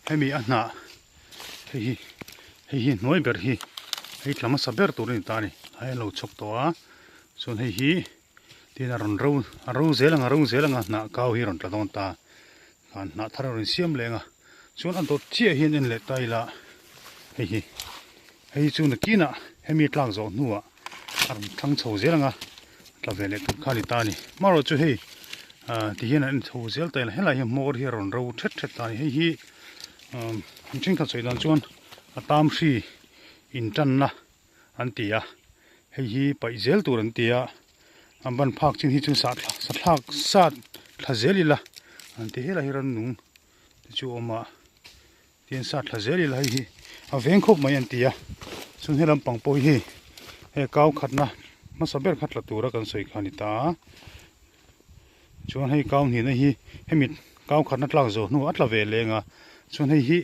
Hemi a hnah hei hi hei hi hnuai ber hi hei tla hmasa ber tur a ni ta a ni. Hei a lo chhawk tawh a chuan hei hi tin a rawn ro a ro zel ang a ro zel ang a hnah kau hi a rawn tla dawn ta khan hnah thar a rawn siam leh ang a chuan a dawt chiah hian en leh ta ila hei hi hei chu nakinah hemi tlak zawh hnuah a rawn thlang chho zel ang a tla ve leh tur kha a ni ta a ni marawh chu hei ah ti hian an en chho zel ta ila helai hian hmawr hi a rawn ro thet thet ta a ni hei hi ah an thenkhat sawi dan chuan a tam hri intanna an ti a hei hi paih zel tur an ti a an ban phak chin hi chu sah thla sa thlak sat thla zel ila an ti helai hi rannung te chu a awm a. Tihian sat thla zel ila hei hi a veng khawp mai an ti a, chuan he lampang pawh hi hei kau khatna hmasa ber kha tla tura kan sawi kha a ni ta a, chuan hei kau hnihna hi hemi kau khatna tlak zawh hnuah a tla ve leng a, chuan hei hi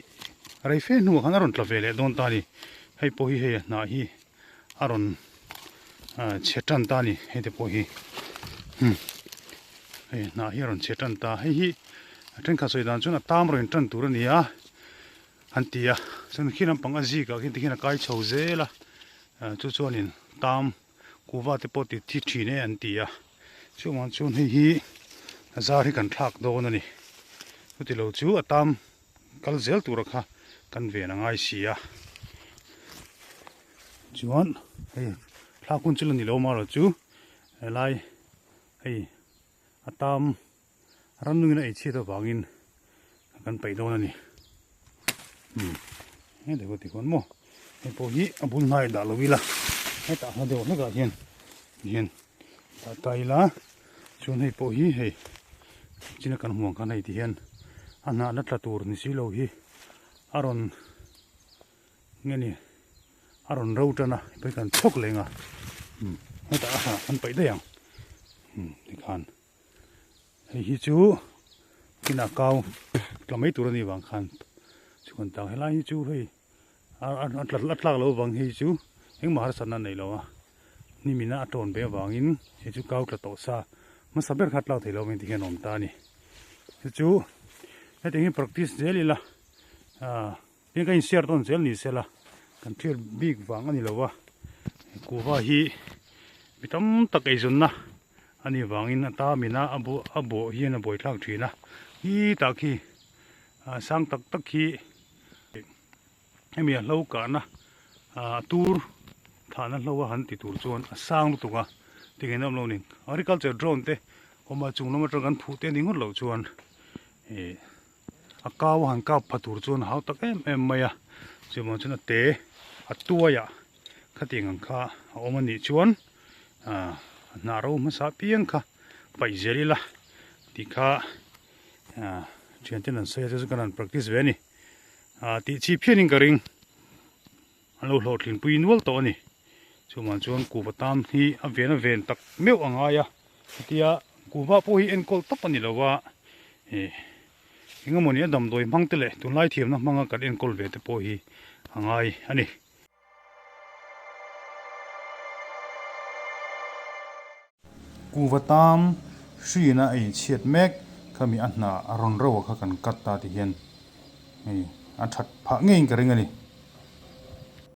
rei fe hnuah khan a rawn tla ve leh dawn ta a ni, hei pawh hi hei a hnah hi a rawn chhe tan ta a ni hei te pawh hi hei hnah hi a rawn chhe tan ta hei hi a thenkhat sawi dan chuan a tam rawn tan tur a ni a an ti a chuan khi lampang a zik ah khian tikhian a kai chho zel a chu chuanin tam kuhva te pawh ti thi thin e an ti a chuvang chuan hei hi a zar hi kan thlak dawn a ni chuti lo chu a tam kal zel tura kha kan ven a ngai si a chuan hei thlak hun chu la ni lo marawh chu helai hei a tam ramnungin a eichhiat avangin kan paih dawn a ni umm he deuh a ti khawn maw hei pawh hi a bul hnai dah lo ila hetah hla deuh hlekah hian hian dah ta ila chuan hei pawh hi hei china kan hmuh ang khan hei ti hian a hnah la tla tur ni si lo hi a rawn nge ni a rawn ro tan a hei kan chhawk leng a umm hetah a hnah kan paih daih ang umm tikhan hei hi chu kinah kau tla mai tur a nih vang khan chhuan tang helai hi chu hei a tla tlak loh avang hei chu engmah harsatna a nei lo a hnimina a tawn ve avangin hei chu kau tla tawh sa hmasa ber kha a tlak thei lo avangin tikhian a awm ta a ni chu chu hetiang hi practice zel ila ah tin ka inshare tawn zel ni sela kan thlir bik vang a ni lo a kuhva hi mi tam tak eizawnna a nih vangin a tamina a a bawh hian a buaithlak thin a hi tah khi ah sang tak tak hi. Hemi a hlo kahna ah tur thahna hlo a han ti tur chuan a sang lutuk a tinge awm lo ni agriculture drone te awm a chung lam atang kan phuh te ni ngawt loh chuan ih a kau a han kap pha tur chuan a hau tak em em mai a chuvang chuan a te a tuai ah khatiang ang kha a awm a nih chuan ah hnah ro hmasa piang kha paih zel ila tih kha ah thianten an sawi a chu chu kan han practice ve a ni. Ah tih chi phianin ka ring an lo hlawhtlin pui nual tawh a ni chuvang chuan kuhva tam hi a ven a ven tak meuh a ngai a hetia kuhva pawh hi enkawl tawp a ni lo a ih eng emawni a damdawi hmang te leh tunlai thiamna hmanga kan enkawl ve te pawh hi a ngai a ni. Kuhva tam hriin a ei chhiat mek khami a hna a rawn ro a kha kan cut ta ti hian hei a that phah ngeiin ka ring a ni.